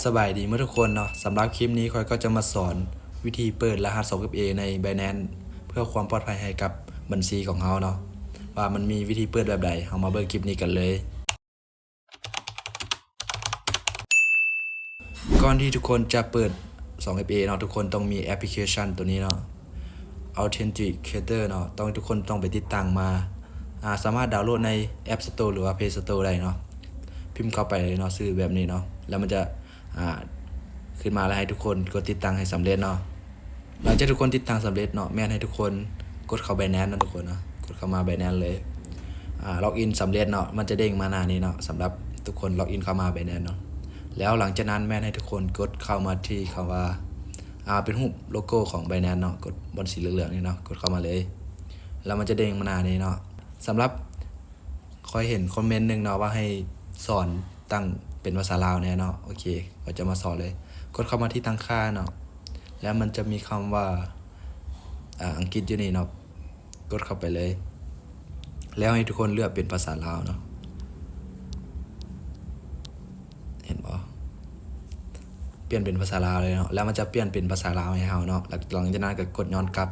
ສະບາຍດີໝົດທຸກຄົນເນາະ, ສຳລັບຄລິບນີ້ຂ້ອຍກໍຈະມາສອນວິທີເປີດລະຫັດສອງເອັຟເອໃນ Binance ເພື່ອຄວາມປອດໄພໃຫ້ກັບບັນຊີຂອງເຮົາເນາະ, ວ່າມັນມີວິທີເປີດແບບໃດ, ເຮົາມາເບິ່ງຄລິບນີ້ກັນເລີຍ. ກ່ອນທີ່ທຸກຄົນຈະເປີດສອງເອັຟເອເນາະ, ທຸກຄົນຕ້ອງມີແອັບພລິເຄຊັນໂຕນີ້ເນາະ Authenticator ເນາະ, ຕ້ອງ ທຸກຄົນຕ້ອງໄປຕິດຕັ້ງມາ. ອາ ສາມາດດາວໂຫຼດໃນ App Store ຫຼືວ່າ Play Store ໄດ້ເນາະ. ພິມເຂົ້າໄປເນາະ, ຊື່ແບບນີ້ເນາະ, ແລ້ວມັນຈະ ອາ ຂຶ້ນມາແລ້ວໃຫ້ທຸກຄົນກົດຕິດຕັ້ງໃຫ້ສຳເລັດເນາະ. ຫຼັງຈາກທຸກຄົນຕິດຕັ້ງສຳເລັດເນາະ, ແມ່ນໃຫ້ທຸກຄົນກົດເຂົ້າ Binance ເນາະທຸກຄົນເນາະ, ກົດເຂົ້າມາ Binance ເລີຍ. ອາ ລັອກອິນສຳເລັດເນາະ, ມັນຈະເດ້ງມາໜ້ານີ້ເນາະ, ສຳລັບທຸກຄົນລັອກອິນເຂົ້າມາ Binance ເນາະ. ແລ້ວຫຼັງຈາກນັ້ນແມ່ນໃຫ້ທຸກຄົນກົດເຂົ້າມາທີ່ຄຳວ່າ ອາ ເປັນຮູບໂລໂກ້ຂອງ Binance ເນາະ, ກົດບ່ອນສີເຫຼືອງໆນີ້ເນາະ, ກົດເຂົ້າມາເລີຍ. ແລ້ວມັນຈະເດ້ງມາໜ້ານີ້ເນາະ. ສຳລັບ ຂ້ອຍເຫັນຄອມເມັນໜຶ່ງເນາະ ວ່າໃຫ້ສອນຕັ້ງເປັນພາສາລາວແດ່ເນາະ. ໂອເຄ ຂ້ອຍຈະມາສອນເລີຍ. ກົດເຂົ້າມາທີ່ຕັ້ງຄ່າເນາະ, ແລ້ວມັນຈະມີຄຳວ່າ ອາ ອັງກິດຢູ່ນີ້ເນາະ, ກົດເຂົ້າໄປເລີຍ. ແລ້ວໃຫ້ທຸກຄົນເລືອກເປັນພາສາລາວເນາະ, ເຫັນບໍ່? ປ່ຽນເປັນພາສາລາວເລີຍເນາະ, ແລ້ວມັນຈະປ່ຽນເປັນພາສາລາວໃຫ້ເຮົາເນາະ. ຫຼັງຈາກນັ້ນກໍກົດຍ້ອນກັບ.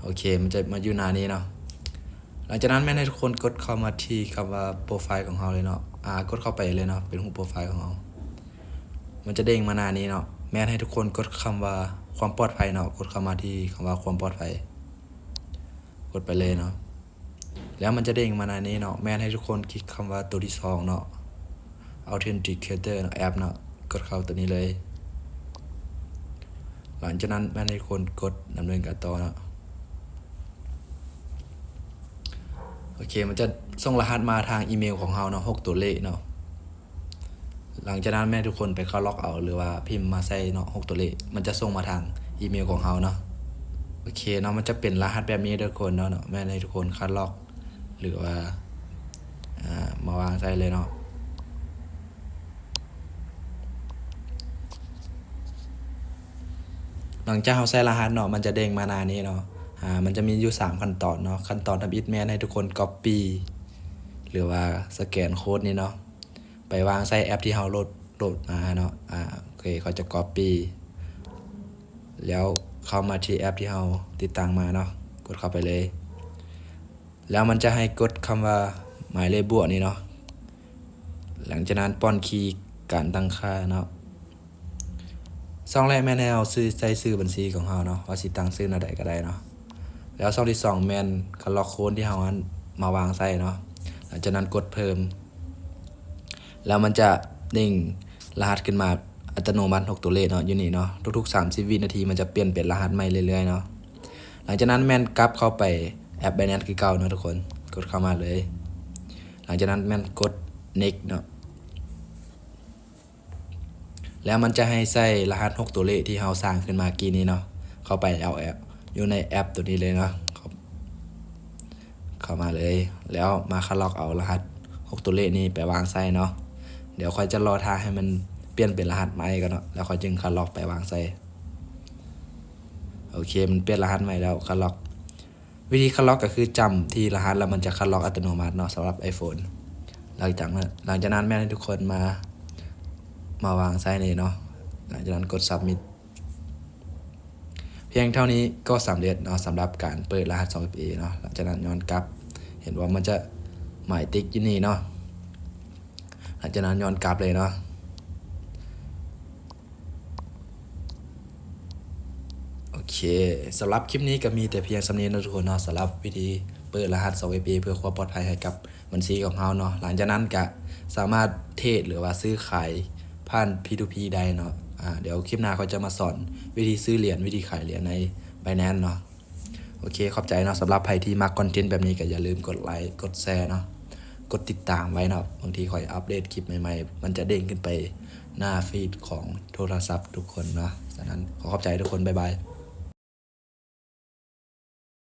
ໂອເຄ ມັນຈະມາຢູ່ໜ້ານີ້ເນາະ. ຫຼັງຈາກນັ້ນແມ່ນໃຫ້ທຸກຄົນກົດເຂົ້າມາທີ່ຄຳວ່າໂປຣໄຟຂອງເຮົາເລີຍເນາະ, ອາ ກົດເຂົ້າໄປເລີຍເນາະ, ເປັນຮູບໂປຣໄຟຂອງເຮົາ. ມັນຈະເດ້ງມາໜ້ານີ້ເນາະ, ແມ່ນໃຫ້ທຸກຄົນກົດຄຳວ່າຄວາມປອດໄພເນາະ, ກົດເຂົ້າມາທີ່ຄຳວ່າຄວາມປອດໄພ, ກົດໄປເລີຍເນາະ. ແລ້ວມັນຈະເດ້ງມາໜ້ານີ້ເນາະ, ແມ່ນໃຫ້ທຸກຄົນຄລິກຄຳວ່າໂຕທີສອງເນາະ, Authenticator ເນາະ, ແອັບເນາະ, ກົດເຂົ້າໂຕນີ້ເລີຍ. ຫຼັງຈາກນັ້ນແມ່ນໃຫ້ຄົນກົດດຳເນີນການຕໍ່ເນາະ. ໂອເຄ ມັນຈະສົ່ງລະຫັດມາທາງອີເມວຂອງເຮົາເນາະ, ຫົກຕົວເລກເນາະ. ຫຼັງຈາກນັ້ນແມ່ນໃຫ້ທຸກຄົນໄປເຂົ້າລັອກເອົາ ຫຼືວ່າພິມມາໃສ່ເນາະ, ຫົກຕົວເລກ ມັນຈະສົ່ງມາທາງອີເມວຂອງເຮົາເນາະ. ໂອເຄເນາະ, ມັນຈະເປັນລະຫັດແບບນີ້ເດີທຸກຄົນເນາະ, ແມ່ນໃຫ້ທຸກຄົນຄັດລອກ ຫຼືວ່າ ອາ ມາວາງໃສ່ເລີຍເນາະ. ຫຼັງຈາກເຮົາໃສ່ລະຫັດເນາະ, ມັນຈະເດ້ງມາໜ້ານີ້ເນາະ. ອາ ມັນຈະມີຢູ່ສາມຂັ້ນຕອນເນາະ. ຂັ້ນຕອນທຳອິດແມ່ນໃຫ້ທຸກຄົນກັອບປີ້ ຫຼືວ່າສະແກນໂຄດນີ້ເນາະ ໄປວາງໃສ່ແອັບທີ່ເຮົາໂຫຼດ ໂຫຼດມາເນາະ. ອາ ໂອເຄ ເຂົາຈະກັອບປີ້ ແລ້ວເຂົ້າມາທີ່ແອັບທີ່ເຮົາຕິດຕັ້ງມາເນາະ, ກົດເຂົ້າໄປເລີຍ. ແລ້ວມັນຈະໃຫ້ກົດຄຳວ່າໝາຍເລກບວກນີ້ເນາະ. ຫຼັງຈາກນັ້ນປ້ອນຄີການຕັ້ງຄ່າເນາະ. ຊ່ອງແລກແມ່ນໃຫ້ເຮົາຊື່ ໃສ່ຊື່ບັນຊີຂອງເຮົາເນາະ, ວ່າຊິຕັ້ງຊື່ແນວໃດກໍໄດ້ເນາະ. ແລ້ວຊ່ອງທີສອງແມ່ນຄັດລອກໂຄນທີ່ເຮົາຫັ້ນມາວາງໃສ່ເນາະ. ຫຼັງຈາກນັ້ນກົດເພີ່ມ. ແລ້ວມັນຈະເດ້ງລະຫັດຂຶ້ນມາອັດຕະໂນມັດ ຫົກຕົວເລກເນາະ, ຢູ່ນີ້ເນາະ. ທຸກໆສາມສິບວິນາທີມັນຈະປ່ຽນເປັນລະຫັດໃໝ່ເລື້ອຍໆເນາະ. ຫຼັງຈາກນັ້ນແມ່ນກັບເຂົ້າໄປແອັບ Binance ຄືເກົ່າເນາະທຸກຄົນ, ກົດເຂົ້າມາເລີຍ. ຫຼັງຈາກນັ້ນແມ່ນກົດ Next ເນາະ. ແລ້ວມັນຈະໃຫ້ໃສ່ລະຫັດຫົກຕົວເລກທີ່ເຮົາສ້າງຂຶ້ນມາກີ້ນີ້ເນາະ, ເຂົ້າໄປເອົາແອັບ ຢູ່ໃນແອັບຕົວນີ້ເລີຍເນາະ, ເຂົ້າ ເຂົ້າມາເລີຍ. ແລ້ວມາຄັດລອກເອົາລະຫັດຫົກຕົວເລກນີ້ໄປວາງໃສ່ເນາະ. ດຽວຂ້ອຍຈະລໍຖ້າໃຫ້ມັນປ່ຽນເປັນລະຫັດໃໝ່ກ່ອນເນາະ, ແລ້ວຂ້ອຍຈຶ່ງຄັດລອກໄປວາງໃສ່. ໂອເຄ ມັນປ່ຽນລະຫັດໃໝ່ແລ້ວ, ຄັດລອກ ວິທີຄັດລອກກໍຄືຈ້ຳທີ່ລະຫັດ ແລ້ວມັນຈະຄັດລອກອັດຕະໂນມັດເນາະ ສຳລັບ iPhone. ຫຼັງຈາກນັ້ນ ຫຼັງຈາກນັ້ນແມ່ນໃຫ້ທຸກຄົນມາ ມາວາງໃສ່ນີ້ເນາະ, ຫຼັງຈາກນັ້ນກົດ Submit. ພຽງເທົ່ານີ້ກໍສຳເລັດເນາະ ສຳລັບການເປີດລະຫັດ ສອງເອັຟເອ ເນາະ. ຫຼັງຈາກນັ້ນຍ້ອນກັບ, ເຫັນບໍ່ ມັນຈະໝາຍຕິກຢູ່ນີ້ເນາະ. ຫຼັງຈາກນັ້ນຍ້ອນກັບເລີຍເນາະ. ໂອເຄ ສຳລັບຄລິບນີ້ກໍມີແຕ່ພຽງສ່ຳນີ້ເນາະທຸກຄົນເນາະ, ສຳລັບວິທີເປີດລະຫັດ ສອງເອັຟເອ ເພື່ອຄວາມປອດໄພໃຫ້ກັບບັນຊີຂອງເຮົາເນາະ. ຫຼັງຈາກນັ້ນກໍສາມາດເທຣດ ຫຼືວ່າຊື້ຂາຍຜ່ານ P two P ໄດ້ເນາະ. ອາ ດຽວຄລິບໜ້າຂ້ອຍຈະມາສອນວິທີຊື້ຫຼຽນ ວິທີຂາຍຫຼຽນໃນ Binance ເນາະ. ໂອເຄ ຂອບໃຈເນາະ. ສຳລັບໃຜທີ່ມັກຄອນເທັນແບບນີ້ກໍຢ່າລືມກົດໄລ ກົດແຊເນາະ, ກົດຕິດຕາມໄວ້ເນາະ. ບາງທີຂ້ອຍອັບເດດຄລິບໃໝ່ໆ ມັນຈະເດ້ງຂຶ້ນໄປໜ້າຟີດຂອງໂທລະສັບທຸກຄົນເນາະ. ສະນັ້ນຂໍຂອບໃຈທຸກຄົນ. ບາຍບາຍ.